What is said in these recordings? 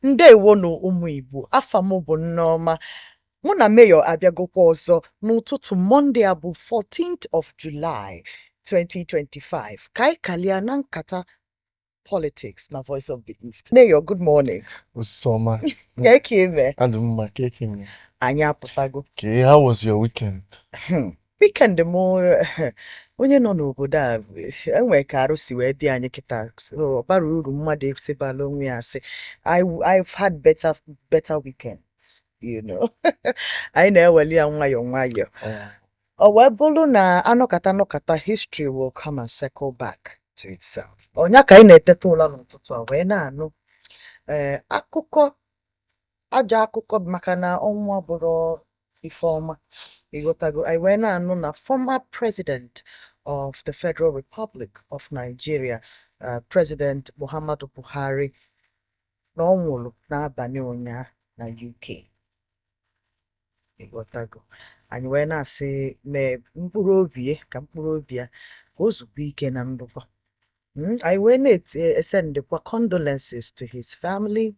Ndewonu, ụmụ Igbo. Afa m bụ Nneọma. Mụ na Mayor abịagokwa ọzọ n'ụtụtụ Monday a bụ 14th of July 2025 ka anyị kalia na nkata politics na Voice of the East. Mayor, good morning. Ụtụtụ ọma. Ka eke ime? Adị m mma, ka eke ime? Anyị apụtago. Okay, how was your weekend? Weekend m, onye nọ n'obodo a, enwere ka arụ si wee dị anyị kịta, so ọ bara uru mmadụ esibala onwe ya asị. I've had better better weekends. Anyị na-eweli ya nwayọọ nwayọọ. Ọ wee bụrụ na anọkata anọkata, history will come and circle back to itself. Ọnya ka anyị na-eteta ụra n'ụtụtụ a wee na-anụ akụkọ, ajọ akụkọ, maka na ọnwụ abụrụ ife ọma, ịghọtago? Anyị wee na-anụ na former president of the Federal Republic of Nigeria, President Muhammadu Buhari, na ọ nwụrụ n'abalị ụnyaahụ na UK, ịghọtago? Anyị wee na-asị mee mkpụrụ obi ya, ka mkpụrụ obi ya ka o zukwa ike na ndokwa. Anyị wee na-esendịkwa condolences to his family,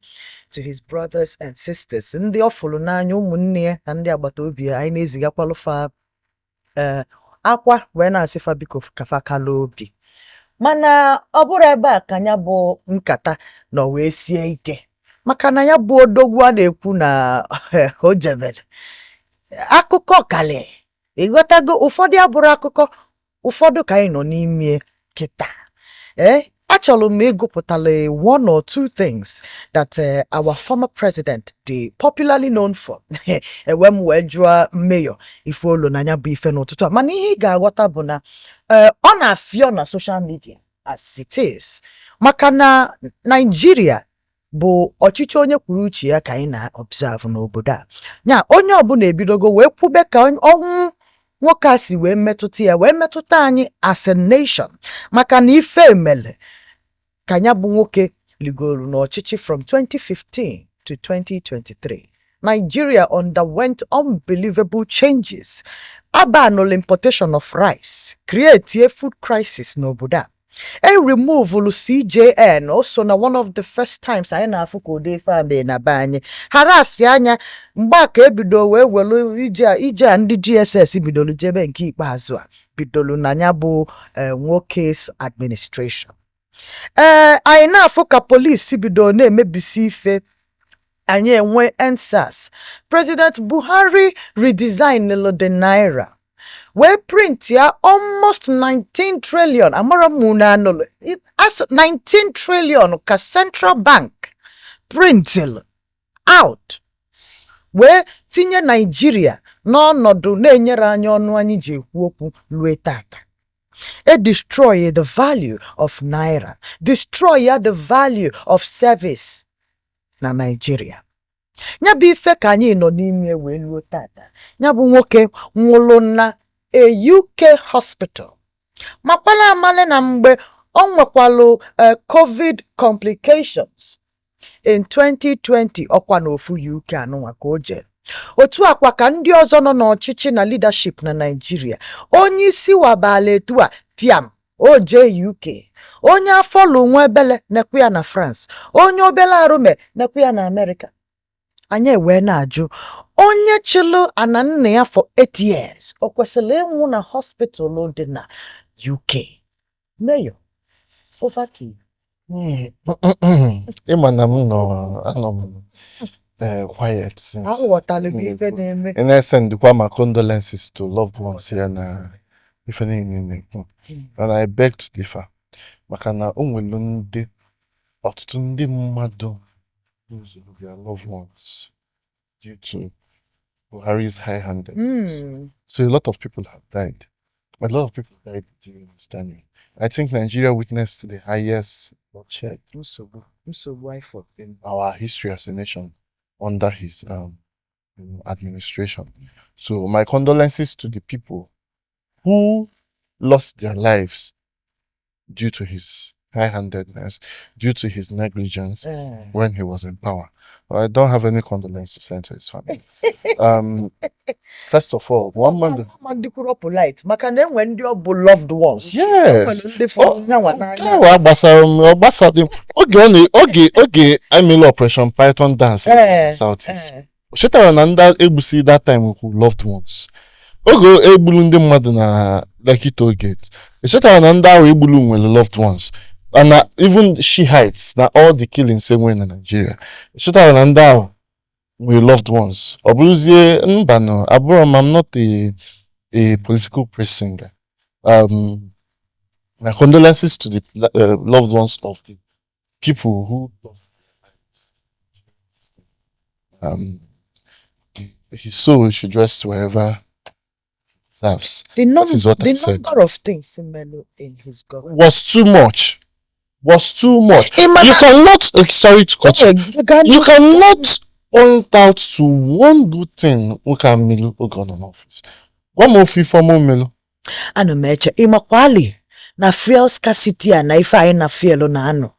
to his brothers and sisters, ndị ọ fụrụ n'anya, ụmụnne ya na ndị agbata obi ya. Anyị na-ezigakwalụ fa akwa wee na-asị fa biko ka fa kala obi. Mana ọ bụrụ ebe a ka ya bụ nkata nọ wee sie ike, maka na ya bụ odogwu a na-ekwu na o jebere, akụkọ kalị, ịghọtago? Ụfọdụ abụrụ akụkọ, ụfọdụ ka anyị nọ n'ime kịta. Achọrọ m ịgụpụtala one or two things that our former president dị popularly known for. Ewe m wee jụọ Mayor ife olu na ya bụ ife n'ụtụtụ a. Mana ihe ị ga-aghọta bụ na ọ na-afịọ na social media as it is, maka na Nigeria bụ ọchịchị onye kwuru uche ya ka anyị na-observe n'obodo a. Ya onye ọbụla ebidogo wee kwube ka ọnwụ nwoke a si wee metụta ya, wee metụta anyị as a nation, maka na ife emele ka ya bụ nwoke ligoro n'ọchịchị from 2015 to 2023, Nigeria underwent unbelievable changes. Abanụlụ importation of rice, create a food crisis n'obodo a. E removulu CJN, also na one of the first times anyị na-afụ ka ụdị ife a mee na be anyị. Harasị anya mgbe a ka ebido wee welu ije a, ije a ndị DSS bidoro jebe nke ikpeazụ a bidoro na ya bụ nwoke's administration. Anyị na-afụ ka polisi bido na-emebisi ife, anyị enwe EndSARS. President Buhari redesigned the naira wee print ya almost 19 trillion. Amara m na anụlụ as 19 trillion ka central bank printil out wee tinye Nigeria n'ọnọdụ na-enyere anyị ọnụ anyị ji ekwu okwu lue tata. E destroy the value of naira, destroy ya the value of service na Nigeria. Ya bụ ife ka anyị nọ n'ime wee luo tata. Ya bụ nwoke nwụrụ na a UK hospital, makwala amale na mgbe ọ nwekwalụ COVID complications in 2020, ọkwa n'ofu UK anụnwa ka o jee. Otu akwa ka ndị ọzọ nọ n'ọchịchị na leadership na Nigeria, onye isi wabala etu a piam, o jee UK, onye afọ lụ nwa ebele nekwe ya na France, onye obele arụme nekwe ya na America. Anyị wee na-ajụ, onye chịlụ ana nna ya for 8 years, o kwesịrị ịnwụ na hospital dị na UK? Mayor, over to you. Ịma na m nọ, anọ m quiet since. Aghọtala m ife na-eme. Ị na-esendịkwa ma condolences to loved ones ya na ife niile na-ekwu, and I beg to differ, maka na o nwere ndị, ọtụtụ ndị mmadụ lose their loved ones due to Buhari's high-handedness. So a lot of people have died. A lot of people died during his tenure. I think Nigeria witnessed the highest bloodshed Nsogbu, nsogbu anyị fọrọ. In our history as a nation under his administration. So my condolences to the people who lost their lives due to his high-handedness, due to his negligence when he was in power. I don't have any condolence to send to his family. First of all, one man. Ma dịkwuro polite maka na enwe ndị ọ bụ loved ones. Yes. Enwere ndị fụrụ nyanwa Nke n'anya. ahụ agbasara m, ọ gbasadị m. Oge ọ na oge oge emela Operation Python Dance in South East. Chetara na ndị egbusi that time kwu loved ones. Oge egburu ndị mmadụ na Lekki Toll Gate. Chetara na ndị ahụ egburu nwere loved ones. And na even Shiites na all the killings enwe na Nigeria. Chetara na ndị ahụ nwere loved ones. Ọ bụrụzie mba no, abụrụ m, I'm not a political praise singer. My condolences to the loved ones of the people who lost their lives. His soul should rest wherever he deserves. The, num That is what the I said. number of things melu in his government. Was too much. Was too much. Ị ma You na- cannot, sorry to cut you. Okay, gaa You cannot point out to one good thing nwoke a melu oge ọ nọ n'ọfịs. Gwa m ofu ife ọma o melu. Ana m eche ịmakwali na fuel scarcity a na ife anyị na fuel na-anọ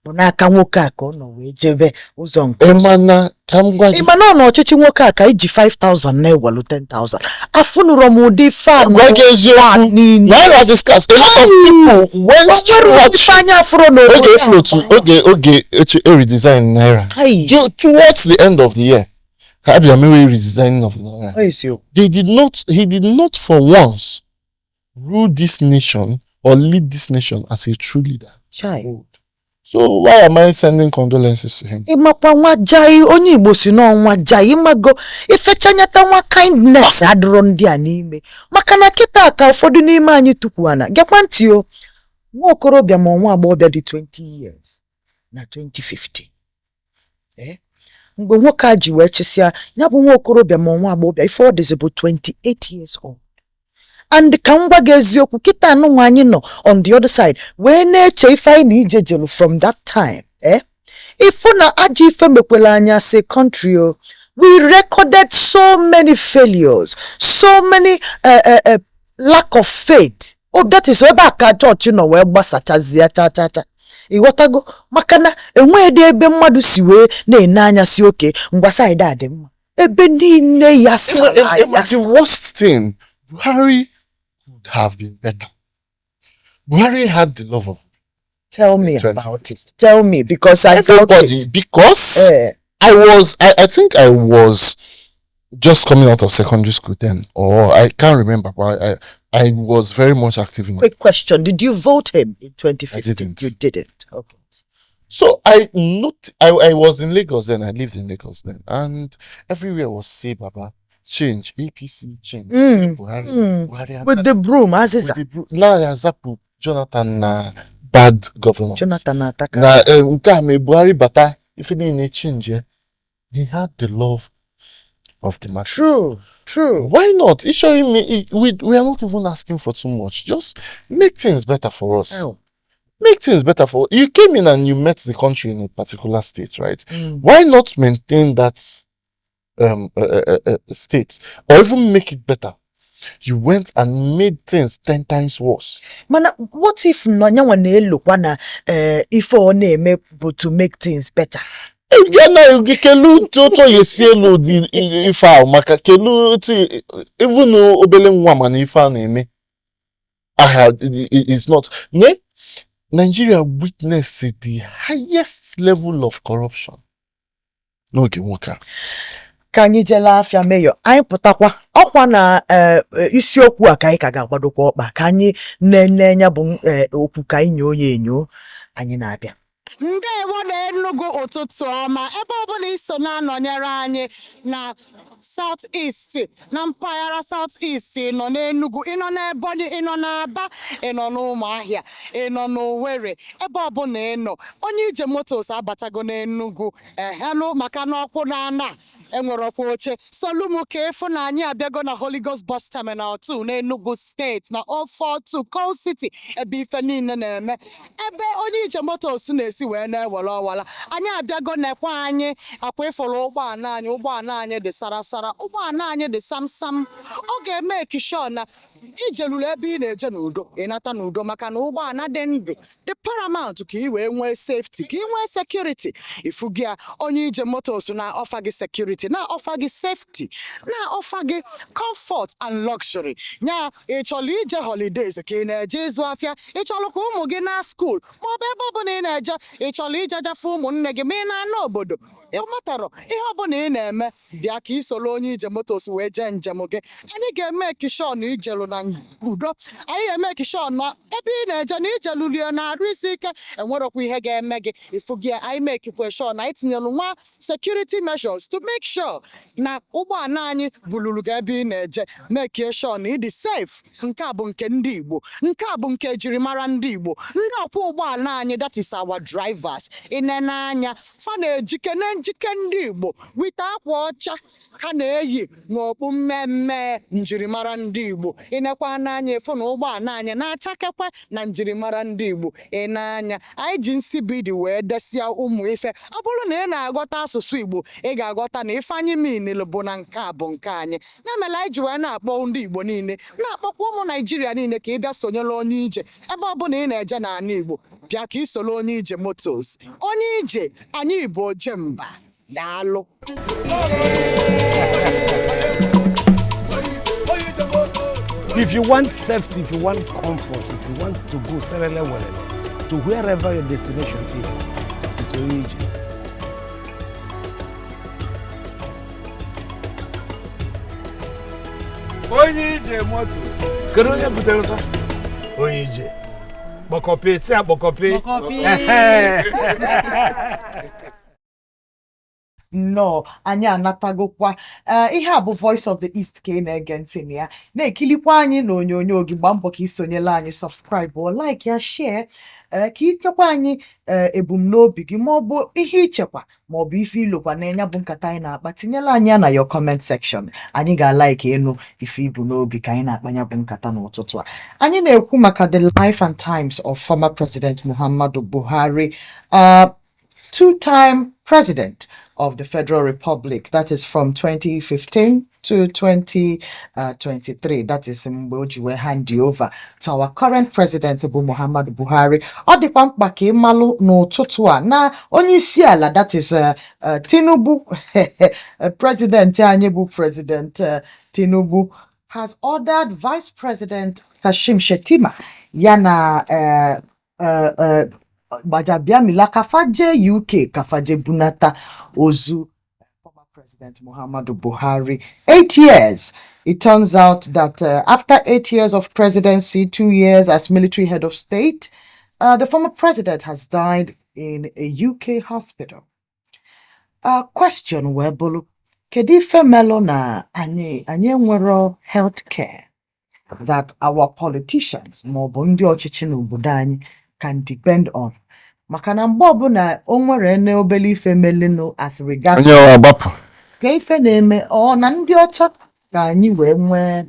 bụ n'aka nwoke a ka ọ nọ wee jebe ụzọ nke Ị ọzọ. ma na ka m gwa gị. Ị ma na ọ n'ọchịchị nwoke a ka iji 5000 na-ewelu 10,000, afụnụrọ m ụdị fan Gwa gị eziokwu. niile. Naira dị scarce. A lot of people went O nwere through ụdị ife anyị afụrụ n'obodo oge a. float, oge eche e redesign naira. Towards the end of the year, ka abịa mewe redesigning of the naira. Ọ eziokwu. They did not, he did not for once rule this nation or lead this nation as a true leader. Chai. So why am I sending condolences to him? Ịmakwa nwa jai onye Igbo si n'ọnwa jai ịmago ifechanyata nwa kindness adịrọ ndị a n'ime maka na kịta ka ụfọdụ n'ime anyị tukwu ana gekwa ntị o nwa okorobịa ma nwa agbọghọbịa dị 20 years na 2015, mgbe nwoke a ji wee chịsịa ya bụ nwa okorobịa ma nwa agbọghọbịa ife ọ dịzị bụ 28 years old. And ka m gwa gị eziokwu, kịta anụnwa anyị nọ on the other side wee na-eche ife anyị na ije jelu from that time, ifu na ajọ ife mekwela anya as a country o. We recorded so many failures, so many lack of faith. Oh, that is ebe a ka chọọchị nọ wee gbasachazie cha cha cha, ịghọtago? Maka na enweghị ebe mmadụ si wee na-ene anya si oke ngwa side a dị mma, ebe niile ya sara ya. The worst thing, Buhari could have been better. Buhari had the love of Tell me 20. about it. Tell me, because I doubt everybody it. Because I think I was just coming out of secondary school then, or I can't remember, but I was very much active in Quick question: did you vote him in 2015? I didn't. You didn't. Okay. So I not I was in Lagos then. I lived in Lagos then, and everywhere was "Say Baba, change, APC change, say Buhari, Buhari," and With the broom, Aziza. With the na Azapu Jonathan na bad governance. Jonathan ataka. Na nke a mee Buhari bata, ife niile change ya. He had the love of the masses. True, true. Why not? It's showing me we are not even asking for too much. Just make things better for us. Oh. Make things better for you. Came in and you met the country in a particular state, right? Mm. Why not maintain that state or even make it better? You went and made things 10 times worse. Mana what if na nyanwa na-elokwa na ife ọ na-eme bụ to make things better? Ya na gị kelu otu ọ ga-esi elu ụdị ife ahụ maka kelu otu even obele nwa mana ife a na-eme aha is not ne. Nigeria witnessed the highest level of corruption n'oge nwoke a. Ka anyị jele afịa meyọ, anyị pụtakwa ọkwa na isiokwu a ka anyị ka ga-agbadokwa ọkpa ka anyị na-ene ya bụ okwu ka anyị nyoo ya enyo. Anyị na-abịa. Ndewo na Enugu, ụtụtụ ọma ebe ọbụla iso na-anọnyere anyị na South East, na mpaghara South East. Ị nọ n'Enugu, ị nọ n'Ebonyi, ị nọ n'Aba, ị nọ n'Ụmụahịa, ị nọ n'Owerri, ebe ọbụla ị nọ, Onye Ije Motors abatago n'Enugu ehenụ maka na ọkwụ na ana enwere ọkwa oche solumu ka ịfụ na anyị abịago na Holy Ghost Bus Terminal 2 n'Enugu Steeti na 042 Coal City, ebe ife niile na-eme, ebe Onye Ije Motors na-esi wee na-ewere ọwala. Anyị abịago nekwa anyị akwa ịfụrụ ụgbọala anyị. Ụgbọala anyị dị sara. gbasara ụgbọala anyị dị samsam. Ọ ga-eme sure na ijeluru ebe ị na-eje n'udo, ịnata n'udo, maka na ụgbọala dị ndụ dị paramount ka ị wee nwee safety, ka ị nwee security. Ifu gị a, Onye Ije Motors na-offer gị security, na-offer gị safety, na-offer gị comfort and luxury. Nya ị chọrọ ije holidays, ka ị na-eje ịzụ afịa, ị chọrọ ka ụmụ gị na school, maọbụ ebe ọbụla ị na-eje, ị chọrọ ije jafe ụmụnne gị, ma ị na-ana obodo, ị matarọ ihe ọbụla ị na-eme, bịa ka ị soro Onye Ije Motors wee jee njem gị. Anyị ga-eme sure na ijelu na udo. Anyị ga-eme sure na ebe ị na-eje na ijelulie na-arụ isi ike, enwerọkwa ihe ga-eme gị. Ifu gị, anyị mekikwe sure na anyị tinyelu nwa security measures to make sure na ụgbọala anyị buluru gị ebe ị na-eje, mekie sure na ịdị safe. Nke a bụ nke ndị Igbo, nke a bụ nke ejirimara ndị Igbo. Ndị ọkwọ ụgbọala anyị, that is our drivers, ịnene anya fa na-ejike na njike ndị Igbo wite akwa ọcha ha na-eyi n'okpu mmemme njirimara ndị Igbo. Ịnekwa n'anya, ịfụ na ụgbọala anyị na-achakekwe na njirimara ndị Igbo. Ị na-anya, anyị ji nsibidi wee desịa ụmụ ife. Ọ bụrụ na ị na-aghọta asụsụ Igbo, ị ga-aghọta na ife anyị minil bụ na nke a bụ nke anyị. Ya mere anyị ji wee na-akpọ ndị Igbo niile, na-akpọkwa ụmụ Naijiria niile, ka ị bịa sonyere Onye Ije. Ebe ọbụla ị na-eje n'ala Igbo, bịa ka ị soro Onye Ije Motors. Onye Ije, anyị bụ ojemba. Daalụ. If you want safety, if you want comfort, if you want to go serele welele to wherever your destination is, it is Onye Ije. Onye Ije Moto. Kedu onye butere ụtọ? Onye Ije. Kpọkọpị, si akpọkọpị. Kpọkọpị. Nnọọ, anyị anatagokwa. Ee, ihe a bụ Voice of the East ka ị na-ege ntị na ya, na-ekilikwa anyị n'onyonyo gị. Gbaa mbọ ka ị sonyela anyị, subscribe or like ya, share, ee, ka ichekwa anyị, ee, ebumnobi gị maọbụ ihe ichekwa maọbụ ife ilokwa na-enya bụ nkata anyị na-akpa, tinyela anyị ya na your comment section. Anyị ga-alike ịnụ ife ibu n'obi ka anyị na-akpanya bụ nkata n'ụtụtụ a. Anyị na-ekwu maka the life and times of former President Muhammadu Buhari, two-time president of the Federal Republic. That is from 2015 to 2023. That is mgbe o ji wee hand over to our current president bụ Muhammadu Buhari. Ọ dịkwa mkpa ka ịmalụ n'ụtụtụ a na onye isi ala, that is Tinubu, president anyị bụ President Tinubu has ordered Vice President Kashim Shettima ya na Gbajabiamila kafaje UK, kafaje bunata ozu former President Muhammadu Buhari. 8 years. It turns out that after 8 years of presidency, 2 years as military head of state, the former president has died in a UK hospital. Question wee bụrụ, kedu ife melụ na anyị enwero health care that our politicians maọbụ ndị ọchịchị n'obodo anyị can depend on? Maka na mgbe ọbụla o nwere ene obele ife melenụ as regards onye ọ agbapụ ka ife na-eme, ọ na ndị ọcha ka anyị wee nwee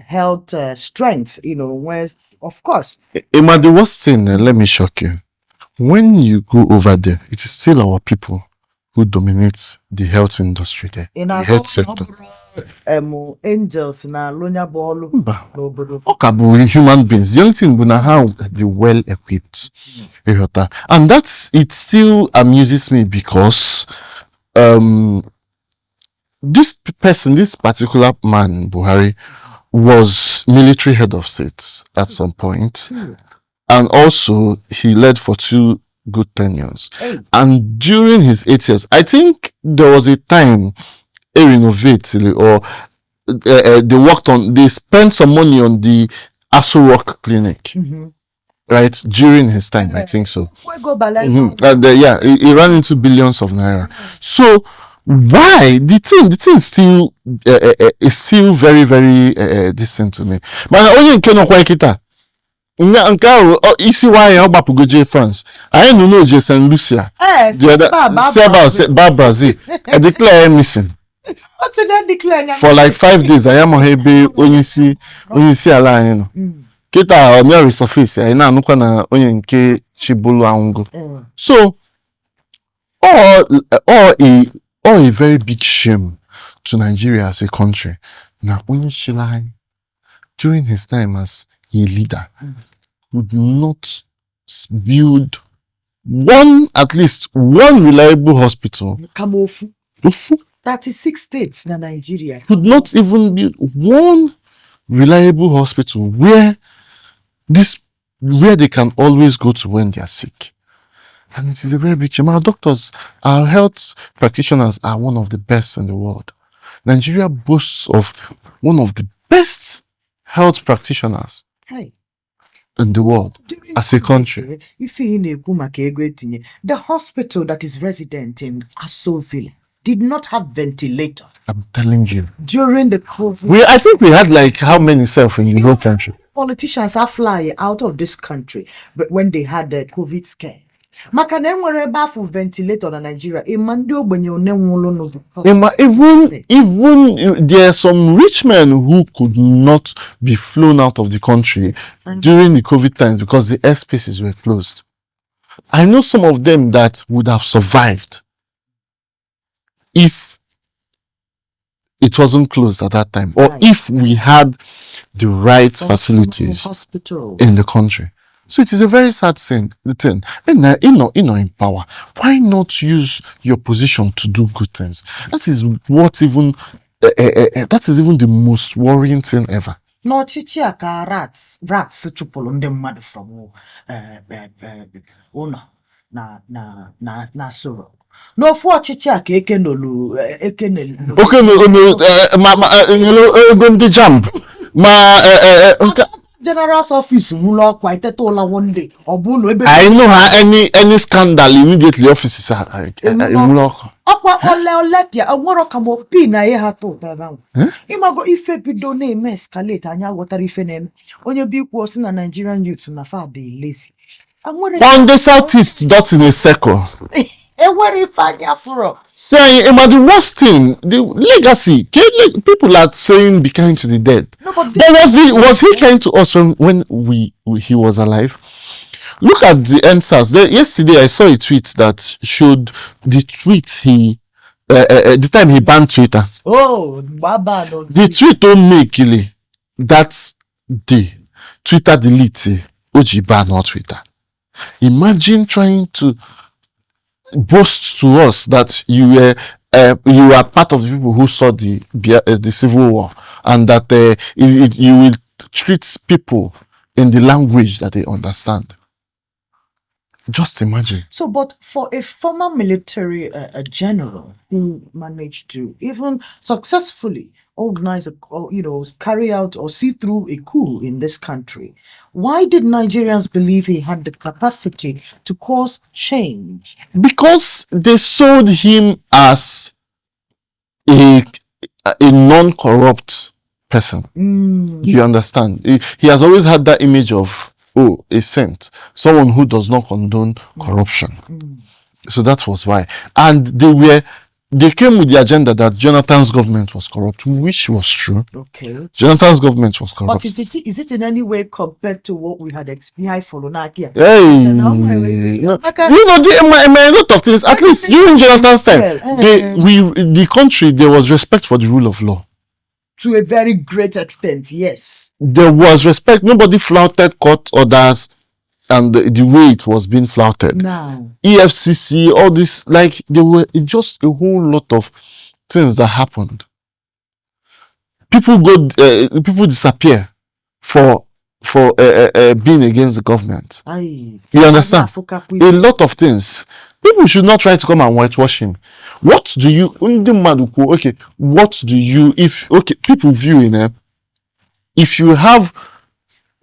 health strength, nwee, of course. Emma, the worst thing, let me shock you. When you go over there, it is still our people who dominate the health industry there, Ị the health na-akọwa na ọ sector. bụrụ angels na-alụ ya bụ ọlụ Mba, n'obodo? Ọ ka bụ human beings. The only thing bụ na ha dị well equipped. Ịghọta? And that's it. Still amuses me because this person, this particular man, Buhari, was military head of state at some point. And also he led for two good tenures. Hey. And during his 8 years, I think there was a time a renovate or they worked on, they spent some money on the Aso Rock Clinic, right? During his time, I think so. Ego bala ebe. And yeah, he ran into billions of naira. So why the thing still is still very very distant to me. Mana onye nke nọkwa kịta nke ahụ isi nwanyị ọ gbapụgo jee France, anyị nụ na oje St. Lucia. Ee, The other ba si ebe a ba Brazil, e declare missing. Ọ sị na declare ya For like 5 days anyị amaghị ebe onye isi ala anyị nọ. Kịta ọ mịa resurface, anyị na-anụkwa na onye nke chibulu anwụgo. So, all a very big shame. to Nigeria as a country na onye chịrị anyị during his time as a leader could not build one, at least one reliable hospital. Kama ofu. Ofu. 36 states na Nigeria. Could not even build one reliable hospital where they can always go to when they are sick. And it is a very big shame. Our doctors, our health practitioners are one of the best in the world. Nigeria boasts of one of the best health practitioners Hey. in the world During as a country. Ife ị na-ekwu maka ego etinye, the hospital that is resident in Aso Villa did not have ventilator I'm telling you. during the COVID. I think we had like how many self in the whole country? Politicians are flying out of this country, but when they had the COVID scare, maka na enwere ebe afụ ventilator na Nigeria, ịma ndị ogbenye one nwụrụ nụ. Even there are some rich men who could not be flown out of the country during the COVID times because the airspaces were closed. I know some of them that would have survived if it wasn't closed at that time, or if we had the right facilities hospital in the country. So it is a very sad thing. The thing, and in power, why not use your position to do good things? That is what even that is even the most worrying thing ever. N'ọchịchị a ka rats chụpụrụ ndị mmadụ from ụlọ na Aso Rock. N'ofu ọchịchị a ka ekenolu ekenelu. Okay, no, ma ego ndị JAMB ma nke General's office nwụrụ ọkwa iteta ụla one day, ọ bụ ụlọ ebe I know ha any scandal, immediately offices are enwuru ọkụ. Ọkwa ole ole bịa onwero ka ma opi na ihe ha tụ ụtọ ebe ahụ. Ịmago ife bido na-eme escalate, anyị aghọtara ife na-eme. Onye bụ ikwu osi na Nigerian youth na fa dị lazy. Enwere On the southeast dot in a circle. Enwere ife anyị afụrọ. Saying about the worst thing, the legacy. People are saying be kind to the dead. No, but But was he kind to us when he was alive? Look at the answers. Yesterday I saw a tweet that showed the tweet he the time he banned Twitter. Oh, gbaba no. The tweet don't make it that day. Twitter delete o ji ban not Twitter. Imagine trying to boast to us that you are part of the people who saw the civil war and that you will treat people in the language that they understand. Just imagine. So, but for a former military general who managed to even successfully organize, or, carry out or see through a coup in this country, why did Nigerians believe he had the capacity to cause change? Because they sold him as a non-corrupt person. You understand? He has always had that image of, oh, a saint, someone who does not condone corruption. So that was why. And they came with the agenda that Jonathan's government was corrupt, which was true. Jonathan's government was corrupt. But is it in any way compared to what we had experienced for Lunakia? Hey, You know, you know, a lot of things. At least during Jonathan's time, Well, the country, there was respect for the rule of law. To a very great extent, yes. There was respect. Nobody flouted court orders, and the way it was being flouted. Now, EFCC, all this, like there were just a whole lot of things that happened. People disappear for being against the government. Aye. You understand? Afụkakwa. A lot of things. People should not try to come and whitewash him. What do you, ndị mmadụ kwuo, okay, what do you, if, okay, people viewing, if you have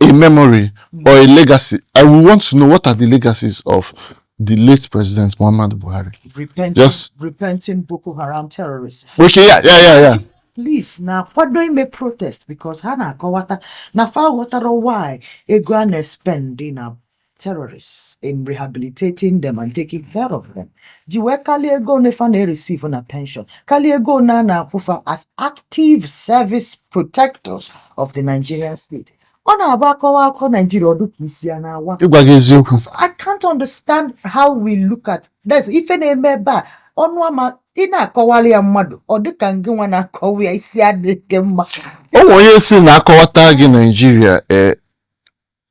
a memory or a legacy, I will want to know what are the legacies of the late President Muhammadu Buhari. Repenting, repenting Boko Haram terrorists. Okay, yeah. Police na-akwado ime protest because ha na-akọwata na fa ghọtara why ego a na-spend na terrorists in rehabilitating them and taking care of them ji wee kalie ego nefa na-receive na pension, kalie ego na a na-akwụfa as active service protectors of the Nigerian state. Ọ na-abụ akọwa akọ Naijiria ọdụ ka isi ya na-awa. Ịgwa gị eziokwu. So I can't understand how we look at there's ife na-eme ebe a. Ọnụ ama ị na-akọwali ya mmadụ, ọ dịka ngị nwa na-akọwa ya isi adịghị mma. O nwere onye si na akọwata gị Naijiria,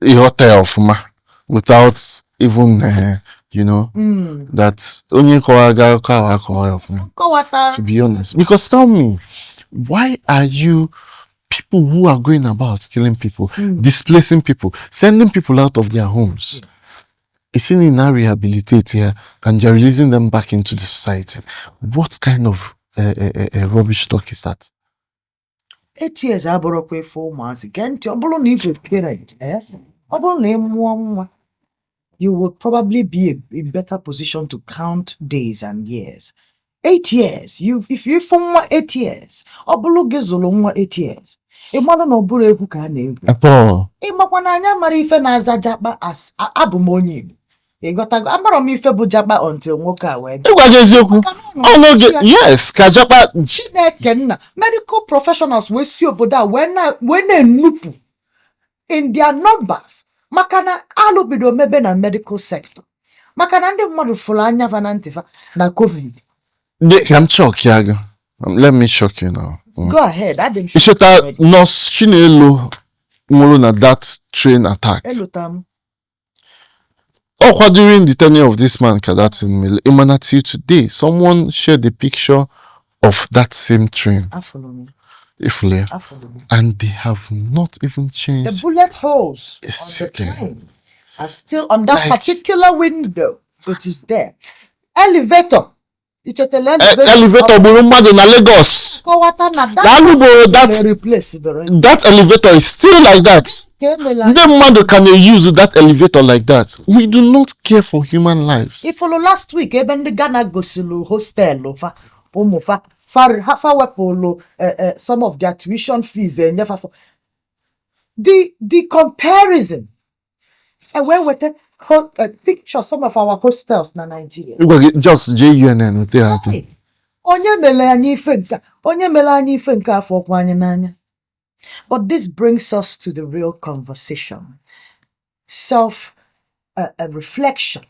ịghọta ya ọfụma without even that onye kọwara gị akụkọ ahụ akọwa ya ọfụma. Kọwatara. To be honest, because tell me, why are you people who are going about killing people, displacing people, sending people out of their homes, it's in now rehabilitate here and you're releasing them back into the society? What kind of rubbish talk is that? 8 years abụrụkwa ife ụmụazị. Gee ntị, ọ bụrụ na ị bụ parent, ọ bụrụ na ị mụọ nwa, you will probably be in better position to count days and years. 8 years, you if you fụ nwa 8 years, ọ bụrụ gị zụrụ nwa 8 years, ị mara na ọ bụrụ egwu ka a na-egwu. At all. Ịmakwa na anya mara ife na-aza japa. As abụ m onye Igbo, ịghọtago, amara m ife bụ japa until nwoke a wee bịa. Ịgwa gị eziokwu, Maka na ọ ọ nọ n'oge ya. Yes, ka japa. Chineke nna, medical professionals wee si obodo a wee na wee na-enupụ in their numbers, maka na alụbido mebe na medical sector, maka na ndị mmadụ fụrụ anya fa na ntị fa na COVID. Ka m shock ya gị. Let me shock you now. Go ahead, adị m sure Icheta already. Nurse Chinelo nwụrụ na that train attack? Elota m. Ọkwa during the tenure of this man ka that thing mere. Ịmana till today, someone shared the picture of that same train. Afụrụ m ya. Ifule ya. Afụrụ m ya. And they have not even The changed. bullet holes It's on the okay. train are still on that Like- particular window. It is there. Elevator, ichetela elevator? Elevator gburu mmadụ na Lagos. Kọwata na that Na alụgboro that replace bere that elevator is still like that. Ka emela. Ndị mmadụ can use that elevator like that. We do not care for human lives. Ifulu last week ebe ndị Ghana gosiri hostelụ fa ụmụ fa fa ha fa wepụlụ some of their tuition fees enyefa for the comparison, e wee weta picture some of our hostels na Nigeria. Ịgwa gị, just jee UNN ote ha aka. Hey, onye mere anyị ife nke a? Onye mere anyị ife nke afọ ọkwa anyị n'anya. But this brings us to the real conversation: self reflection,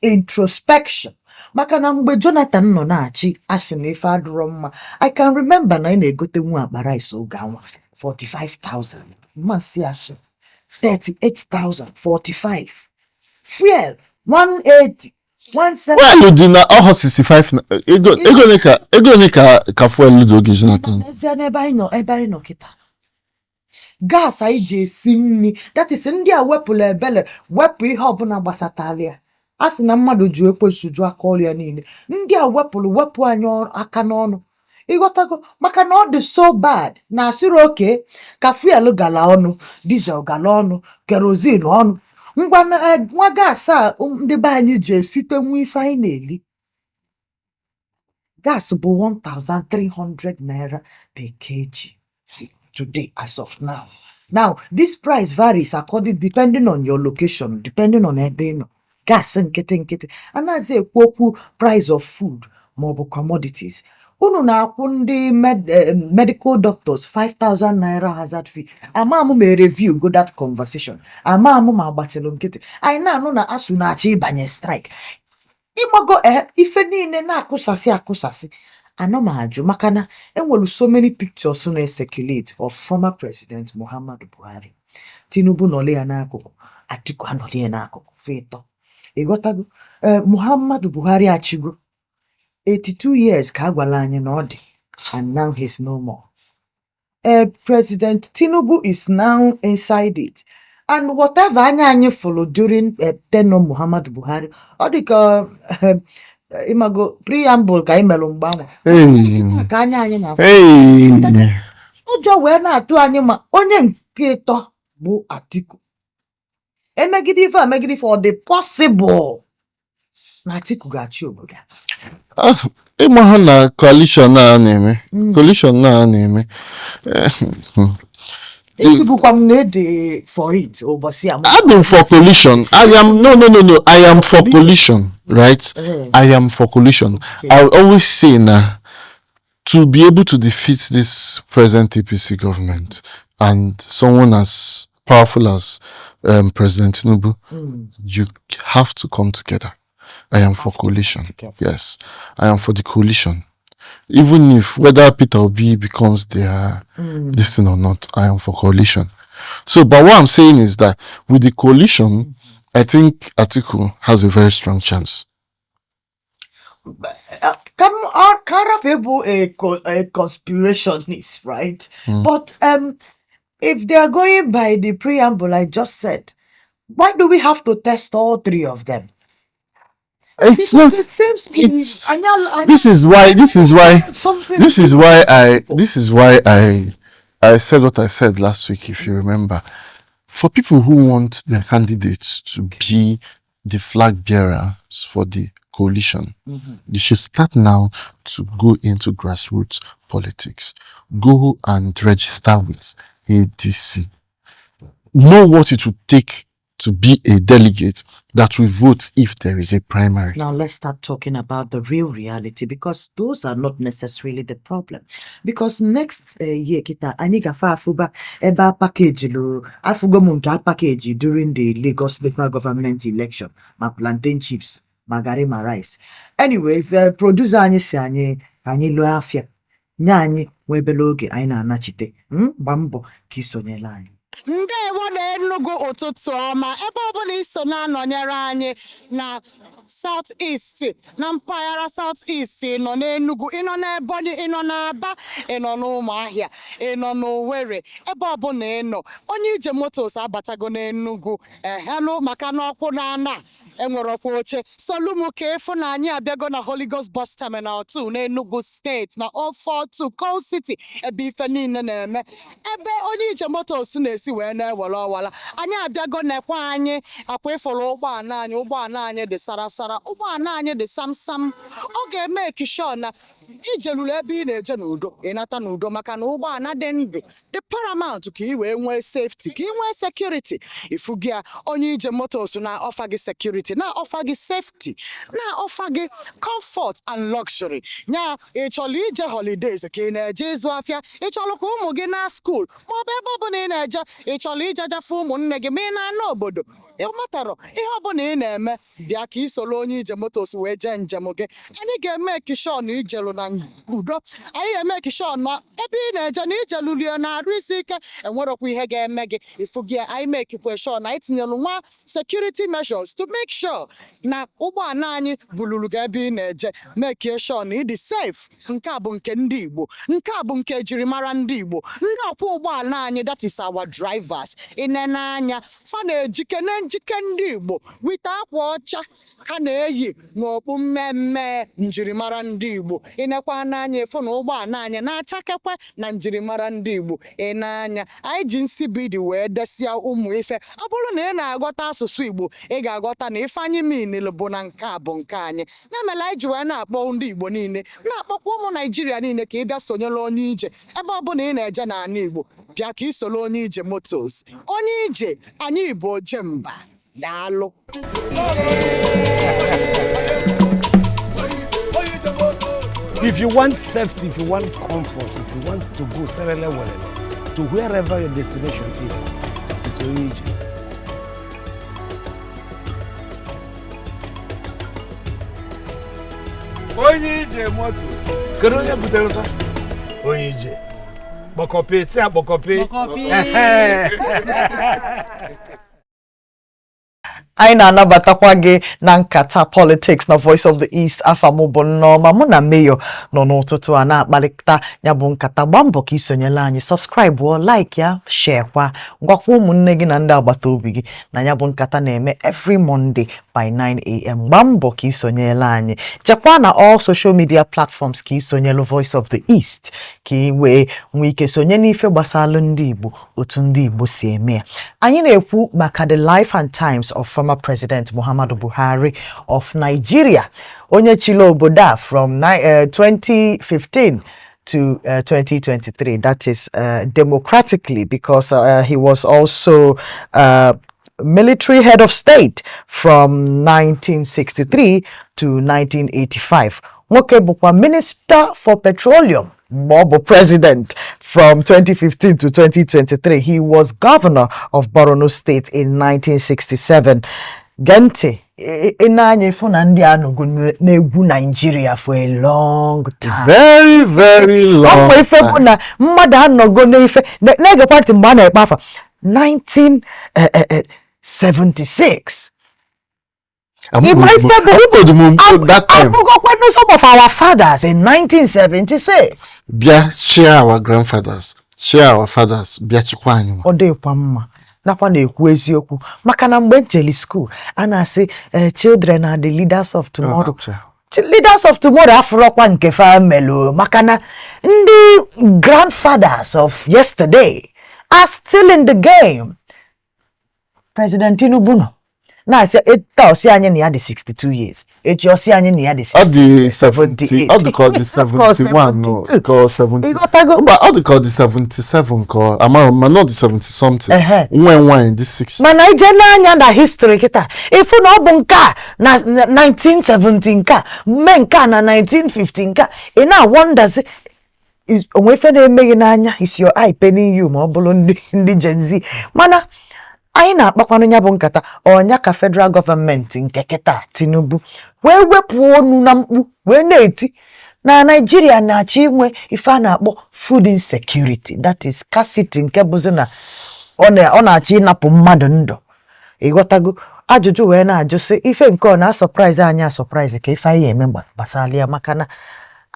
introspection, maka na mgbe Jonathan nọ na-achị, asị na ife adịrọ mma. I can remember na ị na-egote nwa akpa rice oge anwa 45,000, mmasị asị 38,000, 45, fuel 180, 170. Fuel dị na ọhọ 65 na ego ole ka fuel dị oge Jonathan? N'ezie, n'ebe anyị nọ, ebe anyị nọ kịta, gas anyị ji esi nri, that is, ndị a wepụrụ ebele, wepụ ihe ọbụla gbasatara ya. A sị na mmadụ ju ekwensu ju aka ọrụ ya niile. Ndị a wepụrụ wepụ anyị aka n'ọnụ, ịghọtago, maka na ọ dị so bad na asịrị oke ka fuel gala ọnụ, diesel gala ọnụ, kerosene ọnụ. Ngwa na, nwa gas a ndị be anyị ji esite nwa ife anyị na-eli, gas bụ 1300 naira per kg today, as of now. Now this price varies according, depending on your location, depending on ebe ị nọ. Gas nkịtị nkịtị, anaghịzi ekwu okwu price of food maọbụ commodities. Unu na-akwụ ndị medical doctors 5000 naira hazard fee. Ama m ma review go that conversation, ama m ma agbatịlụ nkịtị. Anyị na-anụ na ASUU na-achọ ịbanye strike. Ịgbago ife niile na-akụsasị akụsasị. Anọ m ajụ, maka na enwere so many pictures na-ecirculate of former President Muhammadu Buhari, Tinubu nọle ya n'akụkụ, Atiku anọle ya n'akụkụ, fetọ. Ịghọtago, ee, Muhammadu Buhari achịgo 82 years ka a gwara anyị na ọ dị, and now he's no more. President Tinubu is now inside it, and whatever anya anyị fụrụ during tenure Muhammadu Buhari, ọ dị ka ịmago preamble ka anyị melụ mgbe ahụ. Hey. Ka anya anyị na-afụ. Hey. Ụjọ wee na-atụ anyị ma onye nke ịtọ bụ Atiku emegide ife a, megide ife. Ọ dị possible na Atiku ga-achị obodo a? Ah, ịma ha na coalition a na-eme, coalition a na-eme. Ezibukwa m na ede for it ụbọchị a. I'm for coalition. I am, no, no, no, no. I am for coalition, right? Eh. I am for coalition. I will always say now, to be able to defeat this present APC government and someone as powerful as President Tinubu, you have to come together. I am for Have to be coalition. together. Yes, I am for the coalition. Even if whether Peter Obi becomes their this thing or not, I am for coalition. So, but what I'm saying is that with the coalition, I think Atiku has a very strong chance. Ka m rapụ ịbụ a conspirationist, right? But if they are going by the preamble I just said, why do we have to test all three of them? It's Because not. it seems It's anyị this is why. This is why. something. This is why I said what I said last week, if you remember. For people who want their candidates to be the flag bearers for the coalition, they should start now to go into grassroots politics. Go and register with ADC. Know what it would take to be a delegate that will vote if there is a primary. Now let's start talking about the real reality, because those are not necessarily the problem. Because next year kita anyị gafe afụba ebe a package lụrụ afụgo m nke a package during the Lagos local government election, ma plantain chips, ma garri, ma rice. Anyways, producer anyị si anyị ka anyị lụọ afịa nye anyị nwa ebele oge anyị na-anachite. Gba mbọ ka isonyela anyị. Ndewo na Enugu, ụtụtụ ọma, ebe ọbụla iso na-anọnyere anyị na South East, na mpaghara South East. Ị nọ n'Enugu, ị nọ n'Ebonyi, ị nọ n'Aba, ị nọ n'Ụmụahịa, ị nọ n'Owerri, ebe ọbụla ị nọ, Onye Ije Motors abatago n'Enugu ehenụ, maka na ọkwụ na ana enwere ọkwa oche solumu ka ịfụ na anyị abịago na Holy Ghost Bus Terminal 2 n'Enugu Steeti, na 042 Coal City, ebe ife niile na-eme, ebe Onye Ije Motors na-esi wee na-ewere ọwara. Anyị abịago nekwa anyị akwa ịfụrụ ụgbọala anyị. Ụgbọala anyị dị sarasara, ụgbọala anyị dị samsam. Ọ ga-eme sure na ijeluru ebe ị na-eje n'udo, ịnata n'udo, maka na ụgbọala dị ndụ dị paramount ka ị wee nwee safety, ka ị nwee security. Ifu gị a, Onye Ije Motors na-offer gị security, na-offer gị safety, na-offer gị comfort and luxury. Nya ị chọrọ ije holidays, ka ị na-eje ịzụ afịa, ị chọrọ ka ụmụ gị na school, maọbụ ebe ọbụla ị na-eje, ị chọrọ ije jafe ụmụnne gị, ma ị na-ana obodo, ị matarọ ihe ọbụla ị na-eme, bịa ka ị soro Onye Ije Motors wee jee njem gị. Anyị ga-eme sure na ijelu na udo. Anyị ga-eme sure na ebe ị na-eje na ijelulie na-arụ isi ike, enwerọkwa ihe ga-eme gị. Ifu gị, anyị mekikwe sure na anyị tinyelu nwa security measures to make sure na ụgbọala anyị buluru gị ebe ị na-eje, make sure na ị dị safe. Nke a bụ nke ndị Igbo, nke a bụ nke ejirimara ndị Igbo. Ndị ọkwọ ụgbọala anyị, that is our drivers, ịnene anya fa na-ejike na njike ndị Igbo wite akwa ọcha ha na-eyi n'okpu mmemme njirimara ndị Igbo. Ịnekwa n'anya ịfụ na ụgbọala anyị na-achakekwe na njirimara ndị Igbo. Ị na-anya anyị ji nsibidi wee desịa ụmụ ife. Ọ bụrụ na ị na-aghọta asụsụ Igbo, ị ga-aghọta na ife anyị minil bụ na nke a bụ nke anyị. Ya mere anyị ji wee na-akpọ ndị Igbo niile, na-akpọkwa ụmụ Naijiria niile, ka ị bịa sonyere Onye Ije. Ebe ọbụla ị na-eje n'ala Igbo, bịa ka ị soro Onye Ije Motors. Onye Ije, anyị bụ ojemba. Daalụ. If you want safety, if you want comfort, if you want to go serele welele to wherever your destination is, it is Onye Ije. Onye Ije Moto. Kedu onye butere fa? Onye Ije. Kpọkọpị, si akpọkọpị. Kpọkọpị. Anyị na-anabatakwa gị na nkata politics na Voice of the East. Afa mụ bụ Nneọma. Mụ na Mayor nọ n'ụtụtụ a na-akparịta ya bụ nkata. Gbaa mbọ ka isonyela anyị, subscribe, like ya, share kwa, gwakwa ụmụnne gị na ndị agbata obi gị na ya bụ nkata na-eme every Monday by 9 a.m. Gbaa mbọ ka isonyela anyị. Chekwa na all social media platforms ka isonyelu Voice of the East, ka ị wee nwee ike sonye n'ife gbasalụ ndị Igbo, otu ndị Igbo si eme ya. Anyị na-ekwu maka the life and times of former President Muhammadu Buhari of Nigeria, onye chịrị obodo a from 2015 to 2023, that is democratically, because he was also military head of state from 1963 to 1985. Nwoke bụkwa Minister for Petroleum mgbe ọ bụ president from 2015 to 2023. He was governor of Borno State in 1967. Gee ntị, ị na-anya ịfụ na ndị anọgo n'egwu Naijiria for a long time. Very, very long Ọkwa ife bụ time. na mmadụ anọgo n'ife na-egekwa ntị mgbe a na-ekpe afa 1976. Ịma ife bụ Amụgodu m that time. Abụgokwanụ some of our fathers in 1976. Bịa share our grandfathers, share our fathers, bịa chịkwa anyị nwa. Ọ dịkwa mma nakwa na-ekwu eziokwu, maka na mgbe njeli school, a na-asị, "Children are the leaders of tomorrow." Leaders of tomorrow afụrọkwa nke fa melu, maka na ndị grandfathers of yesterday are still in the game. President Tinubu nọ na-asị taa, ọsị anyị na ya dị 62 years, echi ọsị anyị na ya dị Ọ dị 70, ọ dị ka ọ dị 71, no, ka ọ 70. Ịghọtago? Mba, ọ dị ka ọ dị 77, ka ọ amara m, mana ọ dị 70 something. Nwa nwaanyị dị 60. Mana ije n'anya na history kịta, ịfụ na ọ bụ nke a na 1970, nke a mee nke a na 1950, nke a ị na-awọndazi onwe ife na-eme gị n'anya. Is your eye paining you? Ma ọ bụrụ ndị Gen Z, mana anyị na-akpakwanụ ya bụ nkata ọnya ka federal gọọmenti nke kịta, Tinubu, wee wepụ onu na mkpu wee na-eti na Naijiria na-achọ inwe ife a na-akpọ food insecurity, that is scarcity, nke bụzi na ọ na-achọ ịnapụ mmadụ ndụ. Ịghọtago? Ajụjụ wee na-ajụ sị, ife nke ọ na-asurprise anyị asurprise, ka ife anyị eme gbasara ya, maka na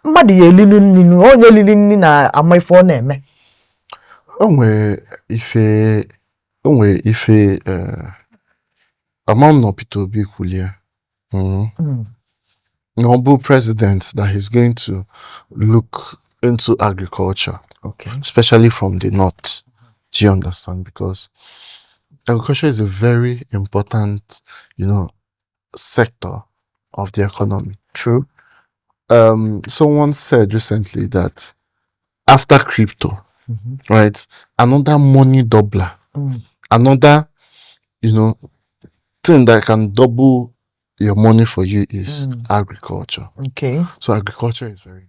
mmadụ ya elinu nninu, onye lili nni na-ama ife ọ na-eme. O nwee ife ama m na Peter Obi kwulie na ọ bụ president, that he's going to look into agriculture, especially from the north. Do you understand? Because agriculture is a very important sector of the economy. True. Someone said recently that after crypto, right, another money doubler, another thing that can double your money for you is agriculture. So agriculture is very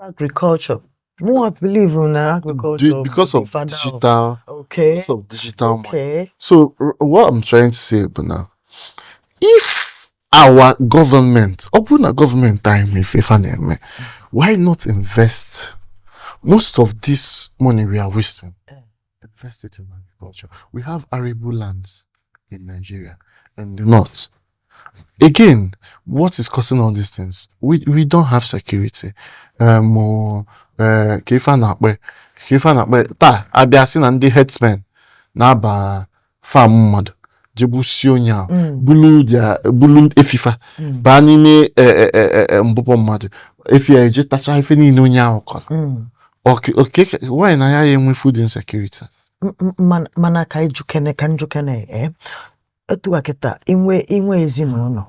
Agriculture. More believe in agriculture because bụ the of father digital, because of digital money. So what I'm trying to say, but now, if our government, open a government time, if na-eme, why not invest most of this money we are wasting? Invest it in agriculture. We have arable lands in Nigeria and the north. Again, what is causing all these things? We don't have security. Or, ka ife a na-akpọ taa, abịa sị na ndị herdsmen na-aba farm mmadụ, jegbusie onye ahụ, bulu bulu efifa baa n'ime mbụbọ mmadụ, efi ya eje tacha ife niile onye ahụ kọrọ. Okay, why na ya enwe food insecurity? Mana ka ijukene, ka njukene, etu a kịta, inwe ezinụlọ,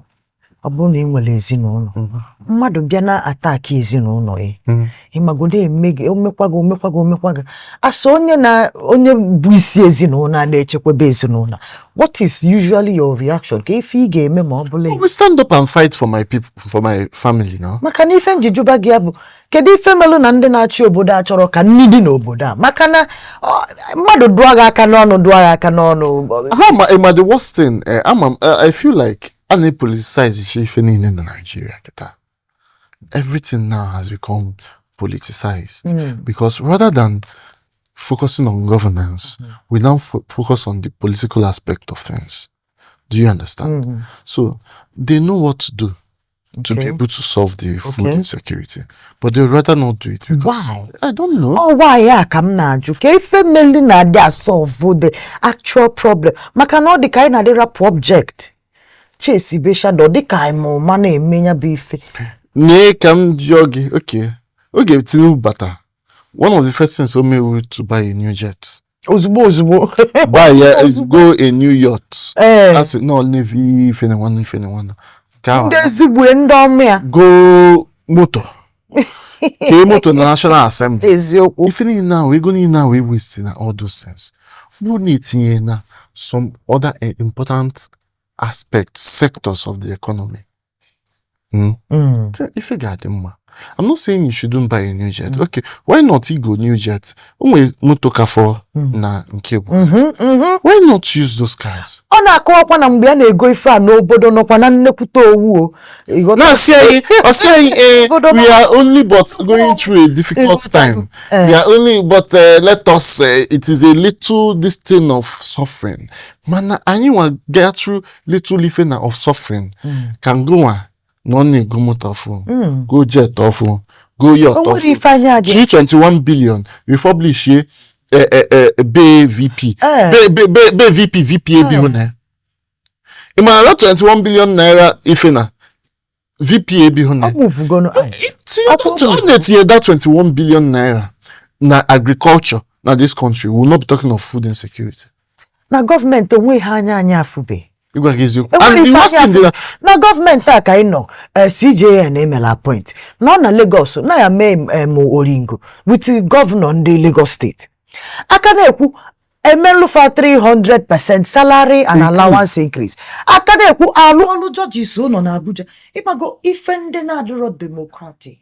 ọ bụrụ na ị nwere ezinụlọ, mmadụ bịa na attack ezinụlọ gị, ịmago na-eme gị, omekwa gị, omekwa gị, omekwa gị, asa onye na onye bụ isi ezinụlọ a na-echekwaba ezinụlọ, what is usually your reaction? Ka ife ị ga-eme ma ọ bụla I will stand up and fight for my people, for my family now. Maka na ife njijuba gị ya bụ, kedu ife melụ na ndị na-achị obodo a chọrọ ka nni dị n'obodo a? Maka na mmadụ dụọ gị aka n'ọnụ, dụọ gị aka n'ọnụ. How am I the worst thing? I feel like a na-politicize ife niile na Nigeria kịta. Everything now has become politicized because rather than focusing on governance, we now focus on the political aspect of things. Do you understand? So they know what to do to be able to solve the food insecurity, but they rather not do it because Why? I don't know. Ọ why ya ka m na-ajụ, ka ife meli na-adị asolve the actual problem, maka na ọ dị ka anyị na-adị rapụ object chesibe shadow, dị ka anyị ma ụma na-eme ya bụ ife. Nee, ka m jụọ gị, okay, oge Tinubu bata, one of the first things o mere to buy a new jet. Ozugbo ozugbo. Buy ya, go a new yacht. Ee. Asị no navy ife na nwanne, ife na nwanne. Ka ahụ Ndị ezigbo ndị ọmụ ya. Go moto. Kee moto na National Assembly. Eziokwu. Ife niile ahụ, ego niile ahụ e waste na all those things, bụrụ na etinye na some other important aspects, sectors of the economy, ife ga-adị mma. I'm not saying you shouldn't buy a new jet. Okay, why not igo new jet? O nwere moto ka fọ na nke bụ. Why not use those cars? Ọ na-akọwakwa na mgbe a na-ego ife a n'obodo nọkwa na nnekwute owu o. Ịghọta? Na-asị anyị, ọ sị anyị, Obodo we are only but going through a difficult time. We are only but let us it is a little this thing of suffering. Mana anyị nwa get through little ife na of suffering. Ka ngụnwa na ọ na-ego moto ọfụ, go jet ọfụ, go yacht O nwere ọfụ. ife anyị adị Ji 21 billion refurbish ye be VP. Be VP VP ebi hụ na. Ị mara na 21 billion naira ife na VP ebi hụ na. Ọ mụvugonu anyị. Ọ na-etinye that 21 billion naira na agriculture na this country, we will not be talking of food insecurity. Na gọọmenti onwe ha anya anyị afụbe. Ịgwa gị eziokwu. Enwere And the ife worst anyị thing dị na na gọọmenti a ka anyị nọ, CJN emela appoint nọ na Lagos na ya mee em oringo with gọvanọ ndị Lagos steeti aka na-ekwu emelụfa 300% salary and allowance increase, aka na-ekwu alụ ọlụ judges nọ na Abuja. Ịgbago ife ndị na-adịrọ democratic,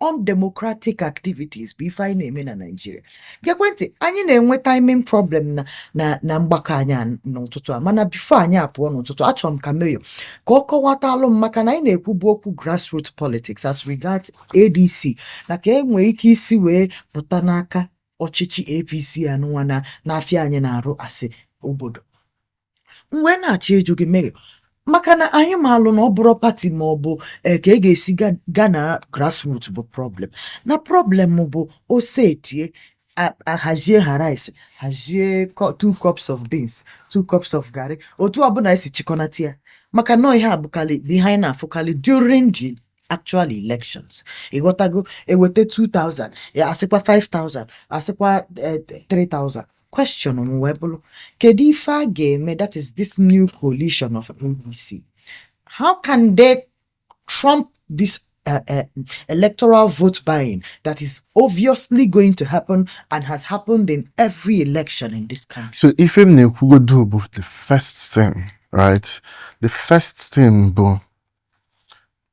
undemocratic activities bụ ife anyị na-eme na Naịjirịa. Gekwentị, anyị na-enwe timing problem na mgbakọ anyị a n'ụtụtụ a, mana before anyị apụọ n'ụtụtụ, achọrọ m ka Mayor ka ọ kọwatalụ m, maka na anyị na-ekwubu okwu grassroots politics as regards ADC na ka e nwere ike isi wee pụta n'aka ọchịchị APC anụnwa na n'afịa anyị na-arụ asị obodo. M wee na-achọ ịjụ gị, Mayor, maka na anyị maalụ na ọ bụrụ party ma ọ bụ ka e ga-esi ga na grassroots bụ problem, na problem bụ ose etie hazie ha rice, hazie 2 cups of beans, 2 cups of garri, otu ọbụla esi chịkọnata ya, maka nọọ ihe a bụkarị bụ ihe anyị na-afụkarị during the actual elections. Ịghọtago? Eweta 2000 ya, asịkwa 5000, asịkwa 3000. Question m wee bụrụ, kedu ife a ga-eme, that is this new coalition of NDC, how can they trump this electoral vote buying that is obviously going to happen and has happened in every election in this country? So ife m na-ekwugodo bụ the first thing, right? The first thing bụ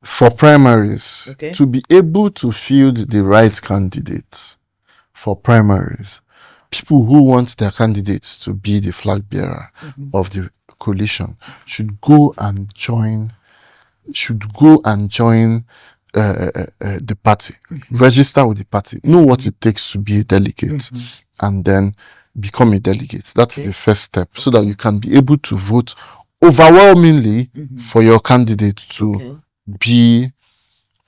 for primaries to be able to field the right candidates for primaries, people who want their candidates to be the flag bearer of the coalition should go and join the party, register with the party, know what it takes to be a delegate, and then become a delegate. That's the first step, so that you can be able to vote overwhelmingly for your candidate to be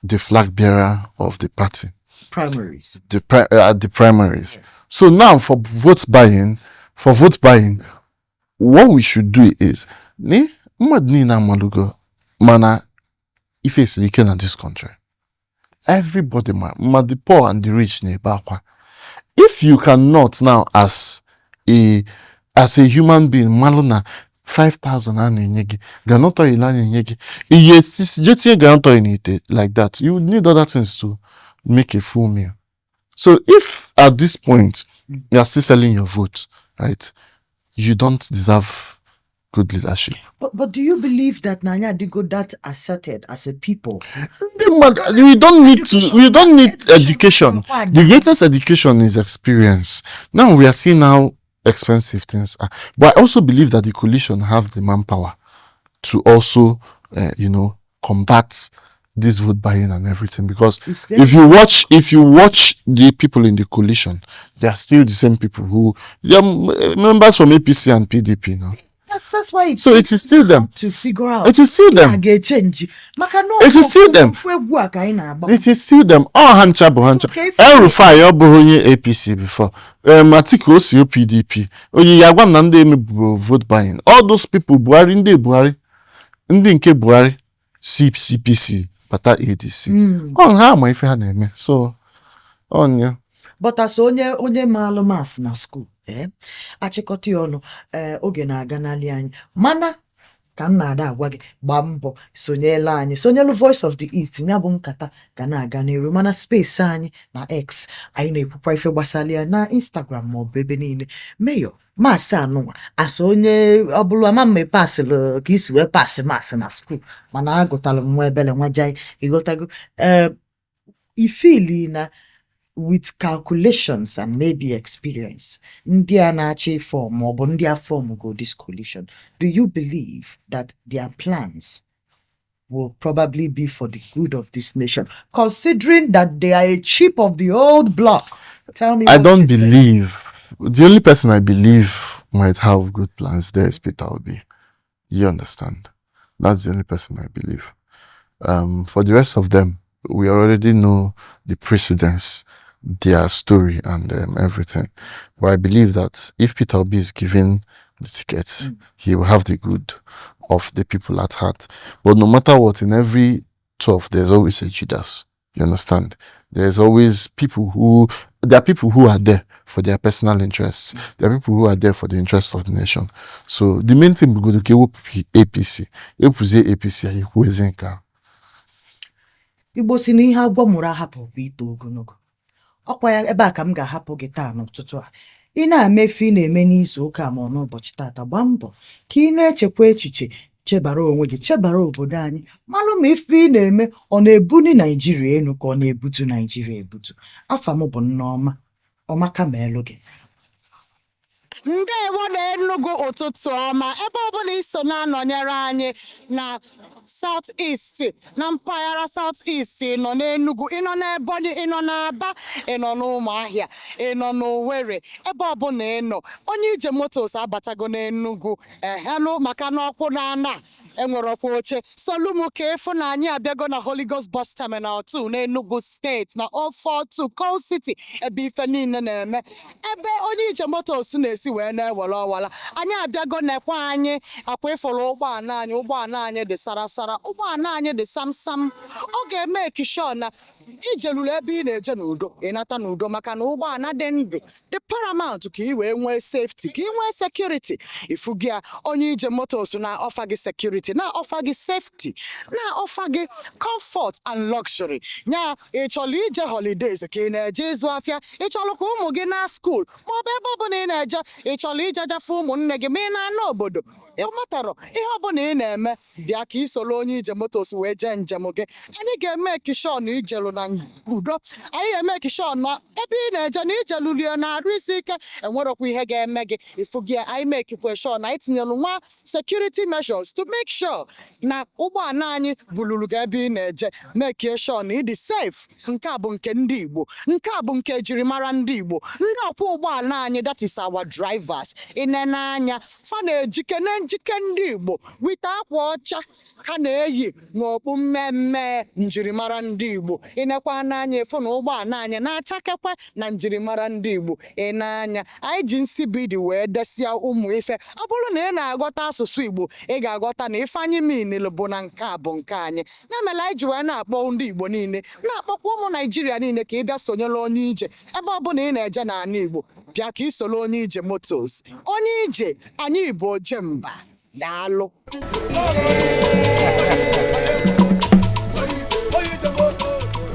the flag bearer of the party. Primaries. At the primaries. So now for vote buying, what we should do is, ne mmadụ niile amalugo mana ife siri ike na this country. Everybody ma the poor and the rich na-ebe akwa. If you cannot now as a human being malụ na 5000 a na-enye gị, groundnut oil a na-enye gị, ihe je tinye groundnut oil n'ite like that, you would need other things to make a full meal. So if at this point you are still selling your vote, right, you don't deserve good leadership. But do you believe that na anyị adịgo that asserted as a people? Ndị mmadụ, we don't need education. The greatest education is experience. Now we are seeing how expensive things are. But I also believe that the coalition have the manpower to also, combat this vote buying and everything. Because Is there if you watch the people in the coalition, they are still the same people who they are members from APC and PDP now. That's why it's So it is still them. to figure out. It is still A them. ga-echange maka na It is still them. ofu egwu a ka anyị na-agba. It is still them. Ọ ha ncha bụ ha ncha. Okay. El-Rufai ọ bụghị onye APC before. Atiku o si PDP. Onye ya gwa m na ndị emeburu vote buying. All those people, Buhari, ndị Buhari, ndị nke Buhari si CPC bata ADC. Ọ ha ama ife ha na-eme. So ọnya. But as onye maalụ maths na school, achịkọta ya ọnụ, oge na-aga n'ali anyị, mana ka m na-ada agwa gị, gbaa mbọ sonyela anyị, sonyelu Voice of the East. Ya bụ nkata ga na-aga n'iru, mana space anyị na X, anyị na-ekwukwa ife gbasara ya na Instagram maọbụ ebe niile. Mayor, maasị anụnwa asa onye ọbụla ama mma pasịlụ ka isi wee pasị maasị na school, mana agụtalụ m nwa ebele nwa jai. Ịghọtago? Ee. I feel na with calculations and maybe experience, ndị a na-achọ ịform maọbụ ndị a form go this coalition, do you believe that their plans will probably be for the good of this nation, considering that they are a chip of the old block? Tell me I what don't you think. Believe the only person I believe might have good plans there is Peter Obi. You understand? That's the only person I believe. For the rest of them, we already know the precedents, their story, and everything. But I believe that if Peter Obi is given the ticket, he will have the good of the people at heart. But no matter what, in every 12, there's always a Judas. You understand? There's always people who, there are people who are there for their personal interests. There are people who are there for the interests of the nation. So the main thing we go to APC. APC, APC, ekwuezi nke a. Igbo si na ihe agwọ mụrụ ahapụ bụ ito ogologo. Ọkwa ya ebe a ka m ga-ahapụ gị taa n'ụtụtụ a. Ị na-eme ife ị na-eme n'izu ụka ma ọ n'ụbọchị taata, gbaa mbọ ka ị na-echekwa echiche, chebara onwe gị, chebara obodo anyị, malụ ma ife ị na-eme ọ na-ebuni Naijiria elu ka ọ na-ebutu Naijiria ebutu. Afa m bụ Nneọma Ọmaka ma elu gị. Ndewo na Enugu, ụtụtụ ọma. Ebe ọbụla iso na-anọnyere anyị na South East, na mpaghara South East, ị nọ n'Enugu, ị nọ n'Ebonyi, ị nọ n'Aba, ị nọ n'Ụmụahịa, ị nọ n'Owerri, ebe ọbụla ị nọ, Onye Ije Motors abatago n'Enugu. Ehenụ maka na ọkwụ na ana enwere ọkwa oche solumu ka ịfụ na anyị abịago na Holy Ghost Bus Terminal 2 n'Enugu Steeti na 042 Coal City, ebe ife niile na-eme, ebe Onye Ije Motors na-esi wee na-ewere ọwala. Anyị abịago nekwa anyị akwa ịfụrụ ụgbọala anyị. Ụgbọala anyị dị sarasara, ụgbọala anyị dị samsam. Ọ ga-eme sure na ijeluru ebe ị na-eje n'udo, ịnata n'udo, maka na ụgbọala dị ndụ dị paramount ka ị wee nwee safety, ka ị nwee security. Ifu gị a, Onye Ije Motors na-offer gị security, na-offer gị safety, na-offer gị comfort and luxury. Nya ị chọrọ ije holidays, ka ị na-eje ịzụ afịa, ị chọrọ ka ụmụ gị na school, maọbụ ebe ọbụla ị na-eje, ị chọrọ ije jafe ụmụnne gị, ma ị na-ana obodo, ị matarọ ihe ọbụla ị na-eme, bịa ka ị soro Onye Ije Motors wee jee njem gị. Anyị ga-eme sure na ijelu na udo. Anyị ga-eme sure na ebe ị na-eje na ijelulie na-arụ isi ike, enwerọkwa ihe ga-eme gị. Ifu gị, anyị mekikwe sure na anyị tinyelu nwa security measures to make sure na ụgbọala anyị buluru gị ebe ị na-eje, mekie sure na ịdị safe. Nke a bụ nke ndị Igbo, nke a bụ nke ejirimara ndị Igbo. Ndị ọkwọ ụgbọala anyị, that is our drivers, ịnene anya fa na-ejike na njike ndị Igbo wite akwa ọcha ha na-eyi n'okpu mmemme njirimara ndị Igbo. Ịnekwa n'anya efu na ụgbọala anyị na-achakekwe na njirimara ndị Igbo. Ị na-anya, anyị ji nsibidi wee desịa ụmụ ife. Ọ bụrụ na ị na-aghọta asụsụ Igbo, ị ga-aghọta na ife anyị minil bụ na nke a bụ nke anyị. Ya mere anyị ji wee na-akpọ ndị Igbo niile, na-akpọkwa ụmụ Naijiria niile ka ị bịa sonyere Onye Ije. Ebe ọbụla ị na-eje n'ala Igbo, bịa ka ị soro Onye Ije Motors. Onye Ije, anyị bụ ojemba. Daalụ.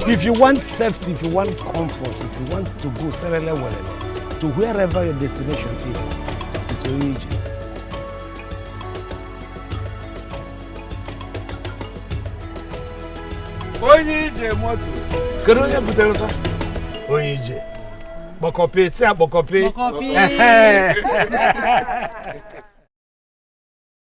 If you want safety, if you want comfort, if you want to go serele welele to wherever your destination is, it is Onye Ije. Onye Ije Moto. Kedu onye butere ụtọ? Onye Ije. Kpọkọpị, si akpọkọpị. Kpọkọpị. Ehe.